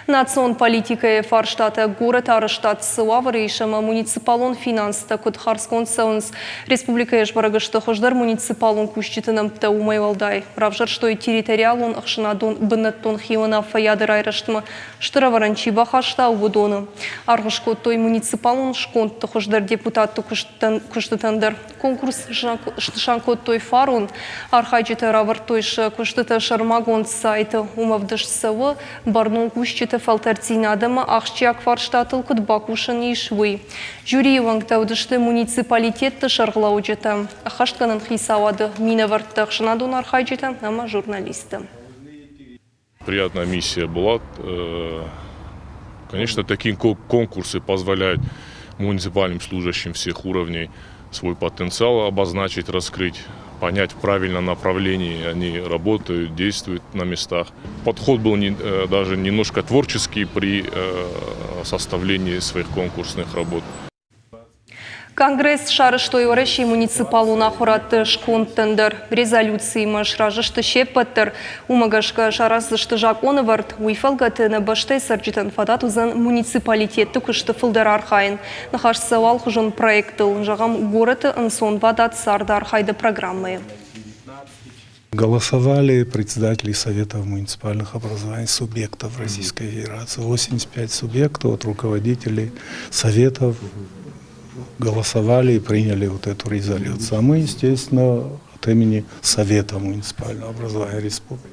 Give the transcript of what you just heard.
Национ политикӕйы фарстатӕ, горӕты арӕзтад цы уавӕры ис ӕмӕ муниципалон финанстӕ куыд хардзгонд цӕуынц, республикӕйы сбӕрӕг сты хуыздӕр муниципалон кусджыты нӕмттӕ. Уымӕй уӕлдай, равзӕрстой территориалон ӕхсӕнадон бынӕттон хиуынаффӕйады райрӕзтмӕ стыр ӕвӕрӕн чи бахаста, уыдоны. Аргъ скодтой муниципалон скондты хуыздӕр депутатты куыстытӕн дӕр. Конкурс снысан кодтой фарон. Архайджытӕ равӕрдтой сӕ куыстытӕ сӕрмагонд сайты. Уым ӕвдыст цӕуы, бӕрнон кусджыты фӕлтӕрддзинад ӕмӕ ахсджиаг фарстатыл куыд бакусын ис, уый. Жюрийы уӕнгтӕ уыдысты муниципалитетты сӕргълӕуджытӕ, ӕххӕстгӕнӕн хицауады минӕвӕрттӕ, ӕхсӕнадон архайджытӕ ӕмӕ журналисттӕ. Приятная миссия была. Конечно, такие конкурсы позволяют муниципальным служащим всех уровней свой потенциал обозначить, раскрыть, понять в правильном направлении они работают, действуют на местах. Подход был не, даже немножко творческий при составлении своих конкурсных работ. Конгресс сарӕзтой Уӕрӕсейы муниципалон ахуырадты скондтӕн дӕр. Резолюциимӕ сразы сты се ппӕт дӕр. Уымӕ гӕсгӕ сараздзысты закъонӕвӕрд. Уый фӕлгӕты нӕ бӕстӕйы цӕрджытӕн фадат уыдзӕн муниципалитетты куысты фылдӕр архайын. Ныхас цӕуы алыхуызон проекттыл, зӕгъӕм, горӕты ӕнцонвадат царды архайды программӕйы. Голосовали председатели Советов муниципальных образований субъектов Российской Федерации. 85 субъектов от руководителей советов голосовали и приняли вот эту резолюцию. А мы, естественно, от имени Совета муниципального образования республики.